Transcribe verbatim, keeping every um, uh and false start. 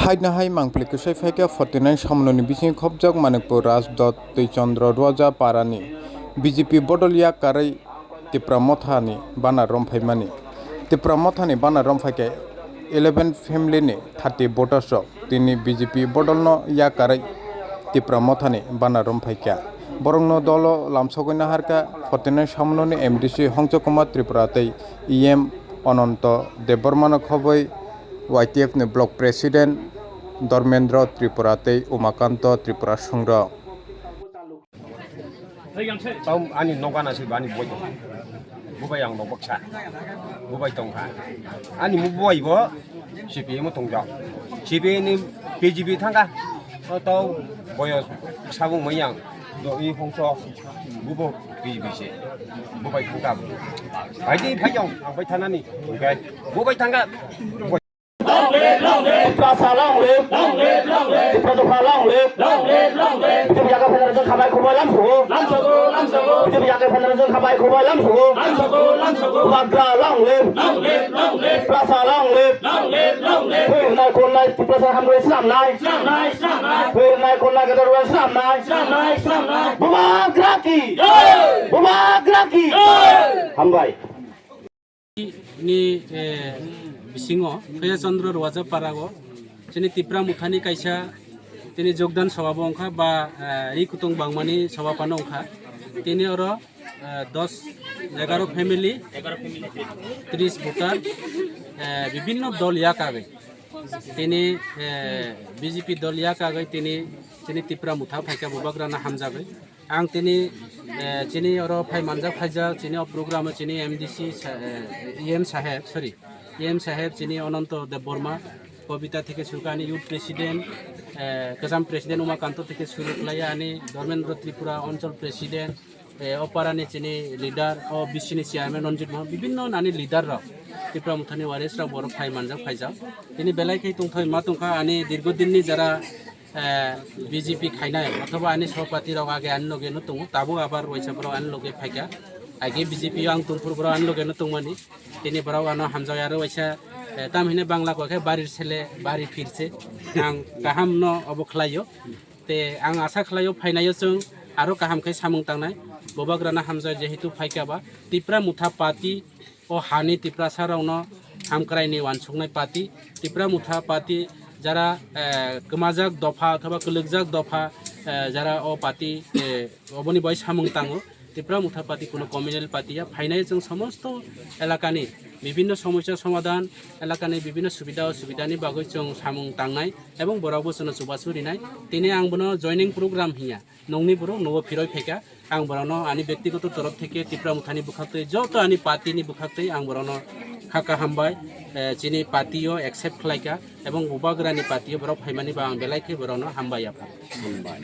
Phaina hai mangpili kwsai phaikha forty nine samnoni bisingo khopjak Manikpur Rajdot twi Chandra Roja parani B J P bodol yak karwi Tipra Mothani bana romphaimani. Tipra Mothani bana romphaikha eleven family ni thirty voters rok tini B J P bodolno yak karwi Tipra Mothani bana romphaikha. Borokno dolo lamsogwi naharkha forty nine samnoni M D C Hongcho Kumar Tripura tei E M Ananto Debbarmano khobwi Y T F ni block president Dharmendra Tripura tei Umakanto Tripura songrok. Tau ani nokana se bani boi tong. Bubai ang nokbok sa. Bubai tong kha. Ani mu bubai bo C P M tong jak. C P M ni K G B thangka. Tau boyo sabung mai ang. Do i hongso. Bubo K G B se. Bubai thangka. Bai di phai jong ang bai thanani. Okay. Bubai thangka. Tiprasa long live. Long live, long live. Tiprasa long live. Long live, long live. Bidip yakai phanar jeng khabai khobai lam sugo. Lam sugo, lam sugo. Bidip yakai phanar jeng khabai khobai lam sugo. Lam sugo, lam sugo. Bubagra long live. Long live, long live. Tiprasa long live. Long live, long live. Thwi rwnai konnai Tiprasa hambai slamnai. Slamnai, slamnai. Thwi rwnai konnai gadar wan slamnai. Slamnai, slamnai. Bubagra ki. Jai. Bubagra ki. Jai. Hambai. Ni, eh, bisingo Kaya Chandra Roja Parago chini Tipra Muthani kaisa tini jogdan sabha bo wngkha ba, eh, ri kutung bangmani sabha phano wngkha. Tini oro, eh, dos, egaro family, tris voter, eh, bibinno dol yak agwi. Tini, eh, B J P dol yak agwi tini chini Tipra Mutha phaikha Bubagrana hamjagwi. Ang tini, eh, chini oro phai manjak phaijak, chini o program o chini M D C sa-, eh, E M saheb, sorry, E M saheb chini Ananto Debbarma, Kobita theke suru khe ani youth president, eh, kwcham president Umakanto theke suru khlai ani Dharmendra Tripura Anchal president, eh, o parani chini leader, o B C ni chairman Ranjit Mohan, bibinno nani leader rok, Tipra Muthani waris rok borok phai manjak phaijak. Tini belai khe tongthai ma tongkha ani dirgo dinni jara eh, B J P khainai, othoba ani sopati rok age ani loge no tongo, tabuk abar waisa borok ani loge phaikha. Age B J P o ang tongphuru borok ani loge no tongmani. Tini borok ano hamjak aro waisa, eh, tam hine Bangla kok khe barir sele, bari phirse. Ang kaham no obo khlaio. Te ang asa khlaio phainaio chwng aro kaham khe samung tangnai. Bubagrana hamjak jehetu phaikha ba Tipra Mutha Party o hani Tiprasa rokno hamkraini uansuknai party, Tipra Motha party, jara, eh, kwmajak dopha othoba kwlwkjak dopha, eh, jara o party, eh, oboni bai samung tango. Tipra Motha party kuno communal party ya, phainai chwng somosto elakani bibinno somosya somadhan, elakani bibinno subida osubidani bagwi chwng samung tangnai ebong borokbo chwngno chubachu rinai. Tini ang bono joining program hinya. Nongni borok nogo phiroi phaikha, ang borokno ani bektigoto torof theke Tipra Mothani bwkhaktwi, joto ani party ni bwkhaktwi ang borokno kha kaham bai, eh, chini party o accept khlaikha, ebong Bubagrani party o borok phaimani ba ang belai khe borokno hambai yapha. Hambai.